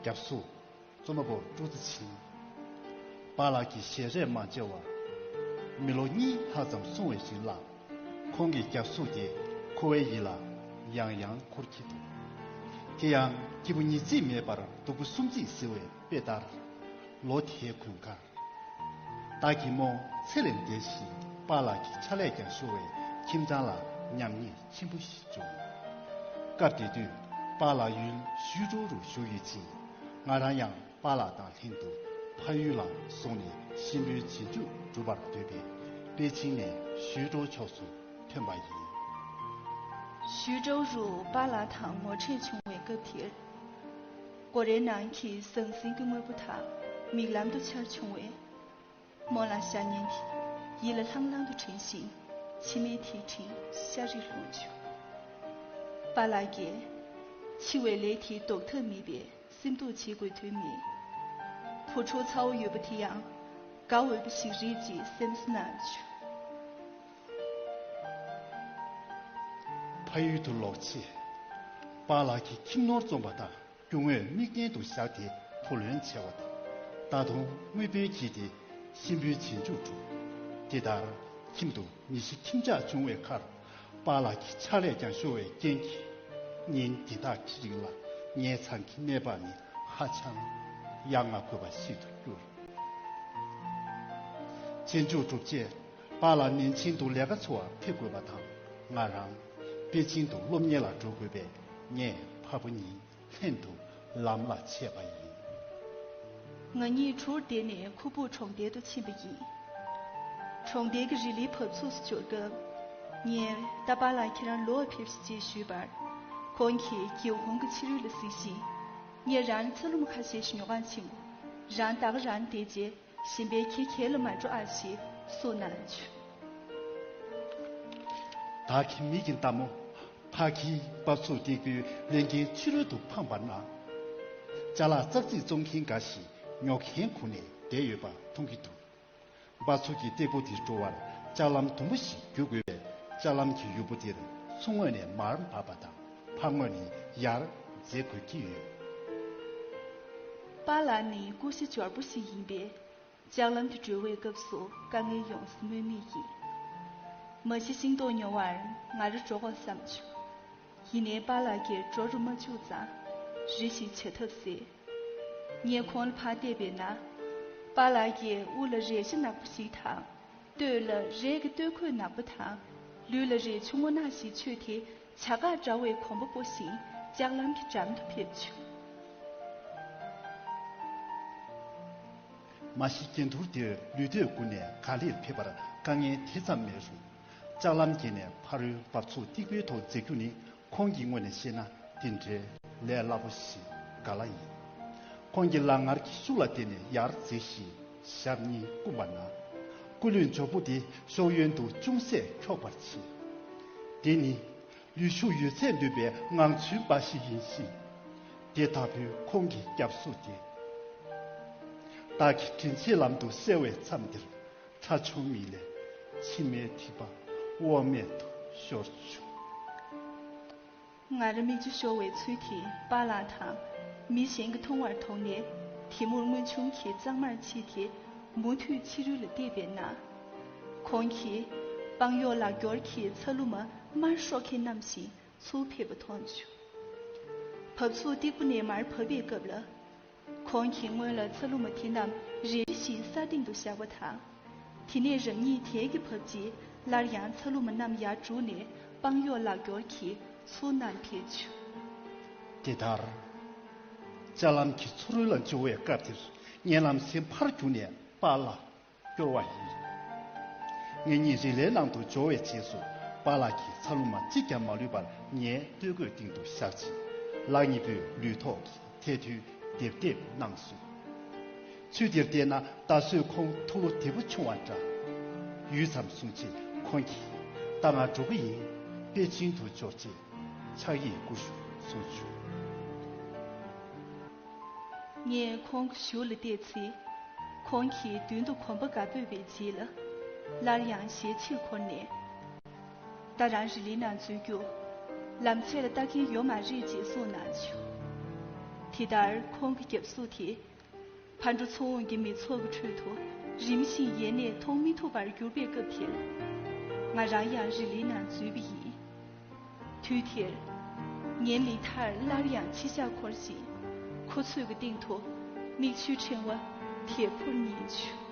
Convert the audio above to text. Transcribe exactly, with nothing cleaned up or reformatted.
རྒྱབ་གཟུགས། རྩོམ་པ་པོ་ཀྲུའུ་ཙི་ཆིན། པཱ་ལགས་ཀྱི་ཞལ་རས་མ་མཇལ་བར་མི་ལོ་གཉིས་ལྷག་ཙམ་སོང་བའི་རིང་ལ། ཁོང་གི་རྒྱབ་གཟུགས་དེ་ཁོ་བོའི་ཡིད་ལ་ཡང་ཡང་འཁོར་གྱི་འདུག་དེ་ཡང་སྐྱེས་བུ་ཉིས་བརྩེགས་མེད་པར་སྡུག་པོ་གསུམ་བརྩེགས་ཟེར་བའི་དཔེ་ལྟར། ལོ་དེའི་དགུན་ཁར། བདག་གི་རྨོ་ཚེ་རིང་བསྡད་བཞིན་པཱ་ལགས་ཀྱི་ཕྱག་ལས་ཀྱང་ཤོར་བའི་ཁྱིམ་ཚང་ལ་ཉམས་ཉེས་ཆེན་པོ་ཞིག་བྱུང་། སྐབས་དེ་དུས་པཱ་ལགས་ཡུལ་ཞུས་ཀྲོའུ་རུ་བཞུགས་ཡོད་ཅིང་། ང་རང་ཡང་པཱ་ལགས་དང་ལྷན་དུ་ཕ་ཡུལ་ལ་སོང་ནས་གཤིན་པོའི་རྗེས་འཇུག་སྒྲུབ་པར་འདོད་པས་པེ་ཅིང་ནས་ཞུས་ཀྲོའུ་ཕྱོགས་སུ་ཐོན་པ་ཡིན། ཞུས་ཀྲོའུ་རུ་པཱ་ལགས་དང་ངོ་འཕྲད་བྱུང་བའི་སྐབས་དེར། སྒོ་རའི་ནང་གི་ཟང་ཟིང་གི་དངོས་པོ་དག་མིག་ལམ་དུ་འཆར་བྱུང་བས། རྨོ་ལགས་ཞག་ཉལ་ཡིད་ལ་ལྷང་ལྷང་དུ་དྲན་ཞིང་མཆི་མའི་མཐིལ་ཕྲན་ཤ་རིག་ལྷུང་བྱུང་། པཱ་ལགས་ཀྱིས། འཆི་བའི་ལས་དེ་ལྡོག་ཐབས་མེད་པས་སེམས་སྡུག་བྱེད་དགོས་དོན་མེད། བུ་ཕྲུག་ཚ་བོ་ཡོད་པ་དེ་ཡང་དགའ་འོས་པ་ཞིག་རེད་ཅེས་སེམས་གསོ་གནང་བྱུང་། ཕ་ཡུལ་དུ་ལོག་རྗེས། པཱ་ལགས་ཀྱིས་ཁྱིམ་ནོར་བཙོངས་པ་དང་རྒྱུ་དངོས་དམིགས་རྟེན་དུ་བཞག་སྟེ་བུ་ལོན་བྱས་པ་དང་། ད་དུང་དངུལ་བུན་གྱིས་ཏེ་གཤིན་པོའི་རྗེས་འཇུག་བསྒྲུབས། དེ་ལྟར་ཁྱིམ་དུ་མི་ཤི་ཁྱིམ་ཆག་བྱུང་བའི་ཁར། པཱ་ལགས་ཀྱི་ཕྱག་ལས་ཀྱང་ཤོར་བའི་རྐྱེན་གྱིས། ཉིན་འདི་དག་གི་རིང་ལ་ངའི་ཚང་གི་གནས་བབ་ནི་ཧ་ཅང་ཡ་ང་དགོས་པ་ཞིག་ཏུ་གྱུར། རྗེས་འཇུག་གྲུབ་རྗེས་པཱ་ལགས་ནན་ཆིང་དུ་ལས་ཀ་འཚོལ་བར་ཕེབས་དགོས་པ་དང་། ང་རང་པེ་ཅིང་དུ་སློབ་གཉེར་ལ་འགྲོ་དགོས་པས། ངས་ཕ་བུ་གཉིས་ལྷན་དུ་ལམ་ལ་ཆས་པ་ཡིན། ང་གཉིས་གྲུར་བསྡད་ནས་ཁུ་སྦུག་གྲོང་རྡལ་དུ་ཕྱིན་པ་ཡིན། གྲོང་རྡལ་གྱི་རི་ལིའི་བབས་ཚུགས་སུ་འབྱོར་སྐབས། ངས་ད་པཱ་ལགས་ཁྱེད་རང་ལོག་ཕེབས་ཤིག་ཅེས་ཞུས་པར། ཁོང་གིས་སྒེའུ་ཁུང་གི་ཕྱི་རོལ་ལ་གཟིགས་ཤིང་། ངས་རང་ཚ་ལུ་མ་ཁ་ཤས་ཤིག་ཉོ་གར་ཕྱིན། རང་ད་ག་རང་བསྡད་རྗེས། གཞན་པའི་ཁྱི་གྱེལ་ལ་མ་འགྲོ་ཨ་ཞེས་གསུངས་གནང་བྱུང་། བདག་གི་མིག་གིས་ལྟད་མོ། ཕ་གིའི་འབབ་ཚུགས་སྟེགས་བུའི་ལྷན་སྐྱེས་ཕྱི་རོལ་དུ་འཕངས་པ་ན། ཅ་ལག་ཙག་ཙིག་བཙོང་མཁན་འགའ་ཞིག་ཉོ་མཁན་ཁུར་ནས་བསྡད་ཡོད་པ་མཐོང་གི་འདུག་འབབ་ཚུགས་ཀྱི་སྟེགས་བུ་དེ་འགྲོ་བར་ལྕགས་ལམ་དུམ་བུ་ཞིག་བརྒྱུད་དགོས་པས། ལྕགས་ལམ་གྱི་ཡུར་བུ་དེར་ཚུར་ངོས་ནས་མར་འབབ་པ་དང་ཕར་ངོས་ནས་ཡར་འཛེག་དགོས་ཀྱི་ཡོད། པཱ་ལགས་ནི་ཀུ་ཤུ་འབྱོར་པོ་ཞིག་ཡིན་པས། ལྕགས་ལམ་དུ་འགྲོ་བའི་སྐབས་སུ་དཀའ་ངལ་ཡོང་སྲིད་སྨོས་མེད་ཡིན། མ་གཞི་ཤིང་ཏོག་ཉོ་བར་ང་རང་འགྲོ་དགོས་བསམ་བྱུང་། ཡིན་ནའི་པཱ་ལགས་ཀྱིས་འགྲོ་རུ་མ་བཅུག་ཙང་། རེ་ཞིག་བྱ་ཐབས་ཟད། ངས་ཁོང་ལ་ཕར་བལྟས་པས་ན། པཱ་ལགས་ཀྱིས་དབུ་ལ་རས་གཞི་ནག་པོ་ཞིག་དང་། སྟོད་ལ་རས་ཀྱི་སྟོད་གོས་ནག་པོ་དང་། ལུས་ལ་རས་ཆུང་ངུ་ནག་ཞིག་མཆོད་དེ། བྱ་གག་འདྲ་བའི་གོམ་པ་སྤོ་བཞིན་ལྕགས་ལམ་གྱི་འགྲམ་དུ་ཕེབས་བྱུང་། མ་གཞི་འགྲན་བསྡུར་དེར་ལུས་སྟོད་དགུ་ནས་ག་ལེར་ཕེབས་པར་དཀའ་ངལ་དེ་ཙམ་མེད་རུང་། ལྕགས་ལམ་བརྒལ་ནས་ཕ་རོལ་འབབ་ཚུགས་སྟེགས་བུའི་ཐོག་འཛེགས་རྒྱུ་ནི། ཁོང་གི་ངོས་ནས་བཤད་ན་དེ་འདྲའི་ལས་སླ་པོ་ཞིག་ག་ལ་ཡིན། ཁོང་གིས་ལག་ངར་གྱི་ཤུགས་ལ་བརྟེན་ནས་ཡར་འཛེགས་ཤིང་ཞབས་གཉིས་བསྐུམས་པ་ན། སྐུ་ལུས་འཇོག་པོ་དེ་གཤོག་གཡོན་དུ་ཅུང་ཟད་འཁྱོག་པར་བྱས། དེ་ནི་ལུས་ཤུགས་ཡོད་ཚད་འདོན་པའི་ངང་ཚུལ་འབའ་ཞིག་ཡིན་ཞིང་། དེ་ལྟ་བུའི་ཁོང་གི་སྐྱབས་སུ་དེ། བདག་གི་དྲིན་ཆེན་ལམ་དུ་གསལ་བའི་མཚམས་འདིར། ཁྲ་ཆུང་མིག་ལས་མཆི་མའི་ཐིགས་པ་དབང་མེད་དུ་ཤོར་བྱུང་། ང་རང་མིག་ཆུ་ཤོར་བའི་ཚུལ་དེ་པཱ་ལགས་དང་མི་གཞན་གྱིས་མཐོང་བར་དོགས་ནས། དེ་མུར་མངོན་ཆུང་གིས་གཙང་མར་ཕྱིས་ཏེ་མུ་མཐུད་ཕྱི་རོལ་ལ་བལྟས་པས་ན། ཁོང་གིས་སྤང་གཡོག་ལག་སྐྱོར་གྱི་ཚ་ལུ་མ་མར་སྲོག་གིས་བསྣམས་ཤིང་ཚུར་ཕེབས་པ་མཐོང་བྱུང་། བབས་ཚུགས་སྟེགས་བུ་ནས་མར་བབས་པའི་སྐབས་ལ། ཁོང་གིས་སྔོན་ལ་ཚ་ལུ་མ་དེ་རྣམས་རེ་རེ་བཞིན་ས་སྟེང་དུ་བཞག་པ་དང་། དེ་ནས་རང་ཉིད་དལ་གྱིས་བབས་རྗེས་སླར་ཡང་ཚ་ལུ་མ་རྣམས་ཡར་བསྒྲུགས་ནས་སྤང་གཡོག་ལག་སྐྱོར་གྱིས་ཚུར་ནང་ཕེབས་བྱུང་། དེ་ལྟར། ལྕགས་ལམ་གྱི་ཚུར་རོལ་ལ་འབྱོར་བའི་སྐབས་དེར་ངའི་ལམ་སེང་ཕར་བརྒྱུགས་ནས་པཱ་ལགས་སྐྱོར་བ་ཡིན། ངེད་གཉིས་རི་ལའི་ནང་དུ་འབྱོར་བའི་རྗེས་སུ་པཱ་ལགས་ཀྱིས་ཚ་ལུ་མ་གཅིག་ཀྱང་མ་ལུས་པར་ངའི་སྟོད་གོས་སྟེང་དུ་བཞག་ཅིང་ལག་གཉིས་པོས་ལུས་ཐོག་གི་ཐལ་རྡུལ་རྡེབ་རྡེབ་གནང་སོང་། ཚུལ་དེར་བལྟས་ན་ད་གཟོད་ཁོང་ཐུགས་བློ་བདེ་པོ་བྱུང་བ་འདྲ། ཡུད་ཙམ་སོང་རྗེས་ཁོང་གིས་ད་ང་འགྲོ་གི་ཡིན། པེ་ཅིང་དུ་འབྱོར་རྗེས་ཕྱག་ཡིག་བསྐུར་ཞུ་གསུངས་བྱུང་། ངས་ཁོང་གི་གཞུག་ལ་བལྟས་ཚེ། ཁོང་གིས་མདུན་དུ་གོམ་པ་འགའ་སྤོས་པའི་རྗེས་ལ། སླར་ཡང་ཞལ་ཕྱིར་འཁོར་ནས། ད་རང་རི་ལིའི་ནང་འཛུལ་རྒྱུ། ལམ་ཚད་ལ་ལྟ་མཁན་ཡོད་མ་རེད་ཅེས་གསུངས་གནང་བྱུང་། དེ་ལྟར་ཁོང་གི་རྒྱབ་གཟུགས་དེ་ཕར་འགྲོ་ཚུར་འོང་གི་མི་ཚོགས་ཀྱི་ཁྲོད་དུ་རིམ་བཞིན་ཡལ་ནས་མཐོང་མི་ཐུབ་པར་གྱུར་པའི་སྐབས་དེར། ང་རང་ཡང་རི་ལིའི་ནང་འཛུལ་བ་ཡིན། དུས་དེར། ངའི་མིག་མཐར་སླར་ཡང་ཕྱི་ཤག་འཁོར་ཞིང་། ཁོ་ཚོས་ཀྱི་སྟེང་དུ་མིག་ཆུའི་ཕྲེང་བ་དལ་བུར་ཉིལ་བྱུང་།